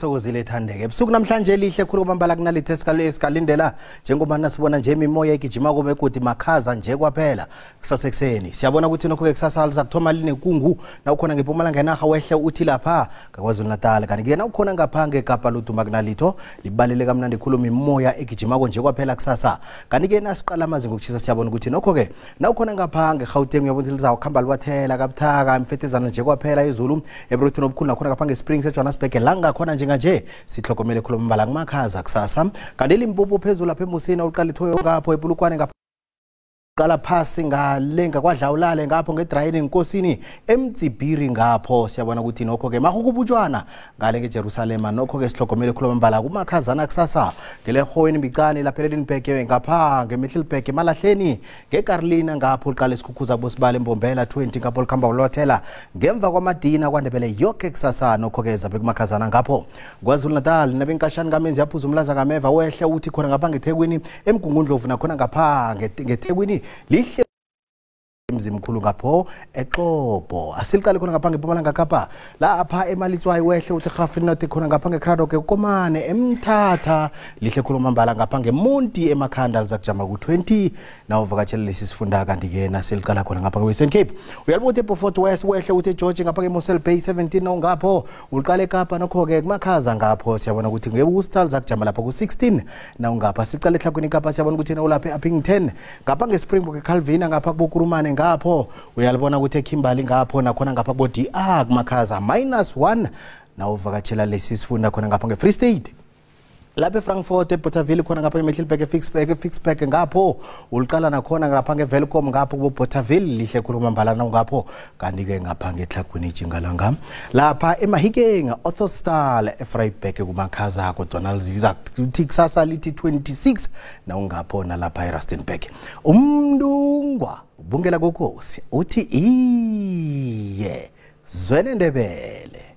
Thokozile Thandeke. Ebusuku namhlanje lihle khulu kwamambala kunalithe esikalindela njengoba nasibona nje imimoya igijima komegodi makhaza nje kwaphela kusasa ekuseni. Siyabona ukuthi nokho ke kusasa lizakuthoma linekungu nawukhona ngeMpumalanga yenarha wehle uthi lapha ngaKwaZulu Natal, kanti ke nawukhona ngapha ngeKapa luduma kunalitho libalele kamnandi khulu imimoya egijimako nje kwaphela kusasa. Kanti ke nasiqala amazinga okuchisa siyabona ukuthi nokho ke nawukhona ngapha ngeGauteng uyabona ukuthi lizawukhamba liwathela kabuthaka imfethezana nje kwaphela izulu eBruthini obukhulu nakhona ngapha ngeSprings eJohannesburg langa khona njenganje sihlogomele khulu mbala kumakhaza kusasa. Kanti Limpopo phezulu lapha eMusina uqala ithoyo ngapho ePulukwane ngapha qala phasi ngale ngakwadlawulale ngapho ngedrayini enkosini eMtsibiri ngapho siyabona ukuthi nokho ke mahukubutshwana ngale ngeJerusalema nokho ke sihlogomele khulu mbala kumakhazana kusasa. Ngelehhoweni Mbicane lapha eLinbheke ngapha ngeMiddelburg emalahleni ngeKarolina ngapho uqala isikhukhuza bosibale eMbombela 20 ngapho likhamba ulothela ngemva kwamadina kwaNdebele yonke kusasa nokho ke zabe kumakhazana ngapho. KwaZulu Natal nabenkashani kamenzi yaphuza umlaza ngameva wehle uthi khona ngapha ngeThekwini eMgungundlovu nakhona ngapha ngeThekwini lihle emzimkhulu ngapho eXopo. Asiliqale khona ngapha ngeMpumalanga Kapa lapha eMalitswayi wehle uthi Graaff-Reinet khona ngapha ngeCradock eKomane eMthatha lihle khulu mambala ngapha ngeMonti emakhanda lizakujama ku-20 nawuvakatshela lesi sifunda. Kanti ke nasiliqala khona ngapha nge-Western Cape uyalibona uthi eBeaufort West wehle uthi eGeorge ngapha ngeMossel Bay 17 nawungapho uliqale eKapa nokho ke kumakhaza ngapho siyabona ukuthi ngeWorcester lizakujama lapha ku-16 nawungapha. Siqale eTlhagwini Kapa siyabona ukuthi nawulapha e-Upington ngapha ngeSpringbok eCalvina ngapha kuboKurumane ngapho uyalibona ukuthi eKimberley ngapho nakhona ngapha kubo DR kumakhaza -1 nawuvakatshela lesi sifunda khona ngapha nge-Free State. Lapha eFrankfurt eBothaville khona ngapha eMiddelburg eFicksburg ngapho uliqala nakhona ngapha ngeVelkom ngapho kubo Bothaville lihle khulu mambala ngapho. Kanti ke ngapha ngeTlhagwini Tjingalanga lapha eMahikeng Ottosdal eVryburg kumakhaza kodwa liza kuthi kusasa lithi 26 nawungapho nalapha eRustenburg. Umntungwa ubungela kokosi uthi iye Zwene Ndebele.